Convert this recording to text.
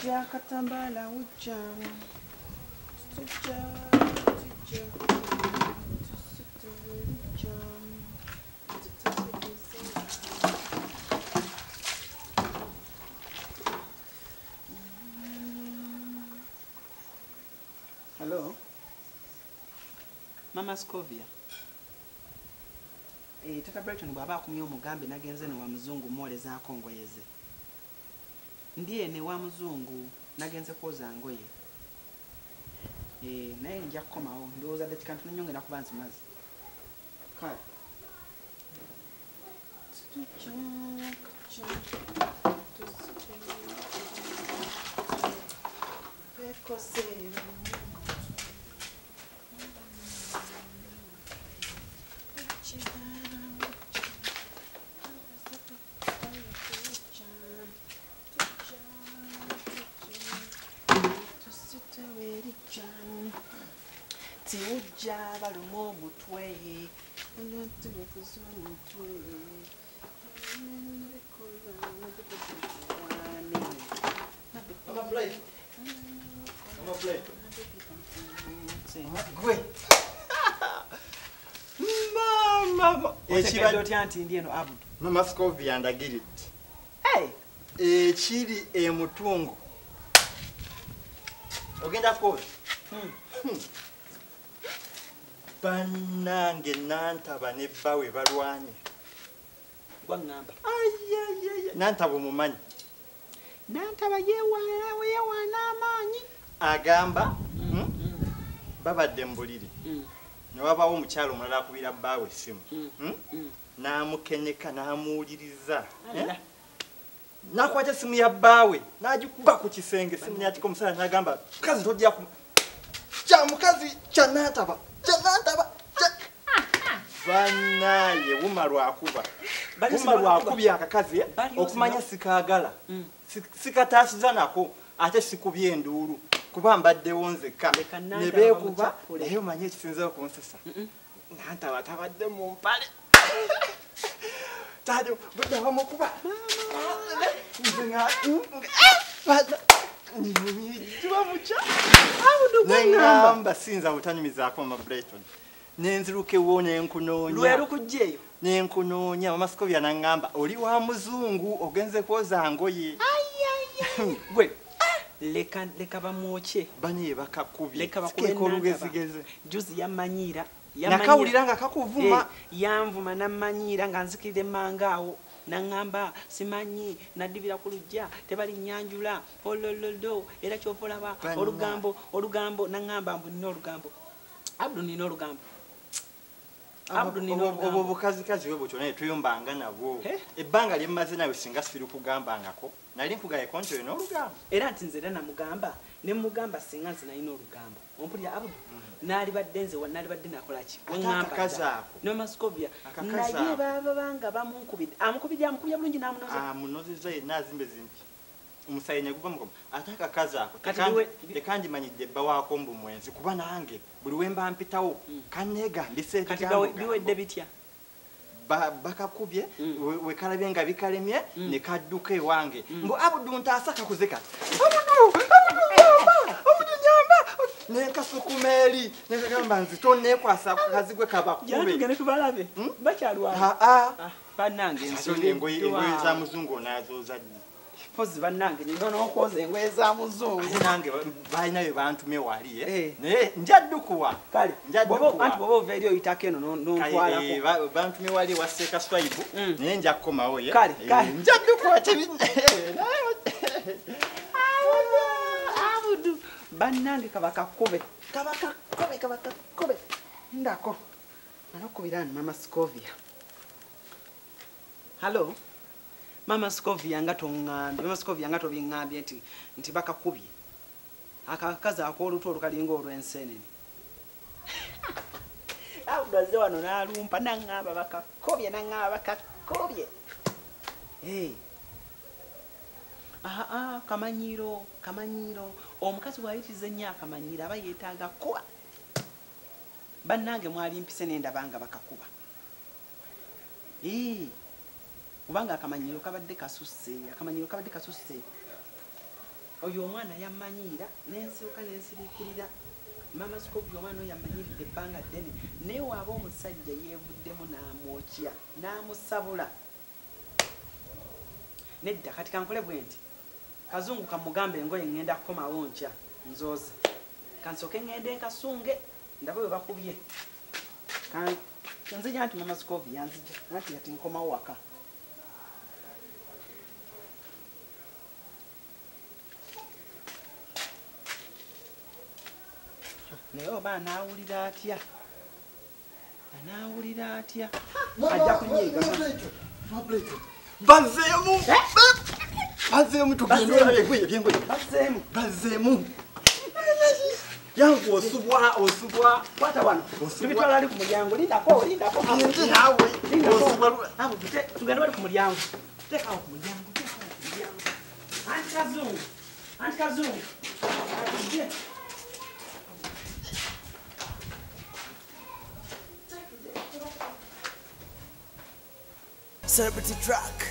Tujja katambala ujja. Tujja tujja. Tujja. Hello? Mama Scovia. Tata Brighton bw'aba akumye omugambe nagenze ne wa muzungu mwolezaako ngoye ze. Ndiye ne wa muzungu nagenze kwoza ngoye. Naye nja kukomawo ndowooza dakiika ntono nnyo ngenda kuba nzimaze. Kale. Tiujja baluma omutwe Mama Blake. Mama Blake. Gwe. Mama. Otegedde otya nti ndi eno Abudu? Mama Scovia ndagiridde. Hey! Ekiri emutungo. Ogenda kwoza? Bannange Nantaba ne bbawe balwanye. Gwaŋŋamba. Ayayaya. Nantaba omumanyi. Nantaba yeewaana amaanyi. Agamba babadde mu buliri. Ne wabaawo omukyala omulala akubira bbaawe essimu. N'amukeneka n'amuwuliriza. N'akwata essimu ya bbaawe n'agikuba ku kisenge essimu n'atika omusajja n'agamba mukazi tojja ku kya mukazi kya Nantaba. Nantaba. Bannaye wuma lwakuba. Wuma lwakubye akakazi okumanya sikaagala. Sikataasiza nako ate sikubye enduulu kuba mbaddewo nzekka. Ne beekuba naye omanye ekisinza okunsesa. Nantaba tabadde mu mpale. Tajo budde bamukuba. Nze nga nengamba sinza butanyumizaako Mama Brighton. Nenzirukewo nenkunoonya. Lwe lukujjeeyo. Nenkunoonya Mama Scovia n'aŋŋamba oli wa muzungu ogenze kwoza ngoye. Gwe leka bamwokye. Bane bakakubye. Leka bakube olugezigeze. Juzi yamanyiira. Nakawulira nga kakuvuma. Yanvuma n'ammanyiira nga nzikirira emmanga awo. Naŋŋamba simanyi naddibira ku luggya tebalinyanjula olololo era ky'ova olaba olugambo olugambo naŋŋamba mbu nina olugambo. Abudu nina olugambo. Abudu nina olugambo. Obwo bukazikazi bwe butyo naye tuyombanga nabwo. Ebbanga lye mmaze nawe singa sirikugambangako nali nkugayeko nti olina olugambo. Era nti nze era namugamba ne mugamba singa nze nalina olugambo. Ompulira Abudu? Naalibadde nze naalibadde nakola ki? Akakazi ako. Ne Mama Scovia. Naye baba banga bamunkubidde. Amukubidde amukubye bulungi n'amunoza. Amunozezza yenna azimbe zimpi. Omusaayi ne guva mu ate akakazi ako tekandimanyidde bba waako mbu mwenzi kuba nange buli we mba mpitawo kanneegambisa ebigambo. Kati biwedde bitya? Bakakubye we kalabye nga bikalemye ne kadduka ewange. Mbu Abudu ntaasa kakuze kati. Abudu! Abudu nyamba! Abudu nyamba! Nenkasukuma eri nekagamba nze tonneekwasa akakazi gwe kabakube. Tugende tubalabe. Bakyalwana. Bannange ensonga engoye za muzungu onazooza ddi? Mpozi bannange nina n'okwoza engoye za muzungu. Ate nange balina bye bantumye wali naye nja ddukuwa. Kale anti bw'oba ova eri oyitako eno n'ontwalako. Bantumye wali wa Seeka Swaibu naye nja kukomawo ye. Kale kale. Nja ddukuwa Abudu bannange kabakakube. Kabakakube kabakakube. Ndako. Nalokubira Mama Scovia. Hello? Mama Scovia nga toŋŋambye. Mama Scovia nga tobiŋŋambye nti bakakubye. Akakazi ak'olutu olukalinga olw'enseenene. Abudu azze wano n'alumpa n'aŋŋamba bakakubye n'aŋŋamba bakakubye. Kamanyiiro kamanyiiro omukazi bw'ayitiriza ennyo akamanyiiro aba yeetaaga kuba. Bannange mwali mpise ne ndaba nga bakakuba. Kubanga akamanyiro kabadde kasusse, akamanyiro kabadde kasusse. Oyo omwana yammanyiira n'ensooka n'ensiriikirira. Mama Sikovi omwana oyo yamanyiridde ebbanga ddene, naye waaba omusajja yeevuddemu n'amwokya n'amusabula. Nedda kati kankole bwe nti, Kazungu kamugambe engoye ŋŋenda kukomawo nkya nzooze. Kansooke ŋŋende nkasunge ndabe bwe bakubye. Nzija nti Mama Sikovi yanzija anti yati nkomawo waka. Naye oba anaawulira atya? Anaawulira atya? Ajja kunyiiga. Bazzeemu! Bazzeemu tugende olabe ebyengoye. Bazzeemu. Bazzeemu. Yangu osubwa osubwa. Kwata wano. Tubitwala ali ku mulyango. Lindako lindako. Nze naawe. Osubwa. Abo tugende bali ku mulyango. Teekawo ku mulyango. Teekawo ku mulyango. Anti Kazungu. Anti Kazungu. Atujje. Celebrity track.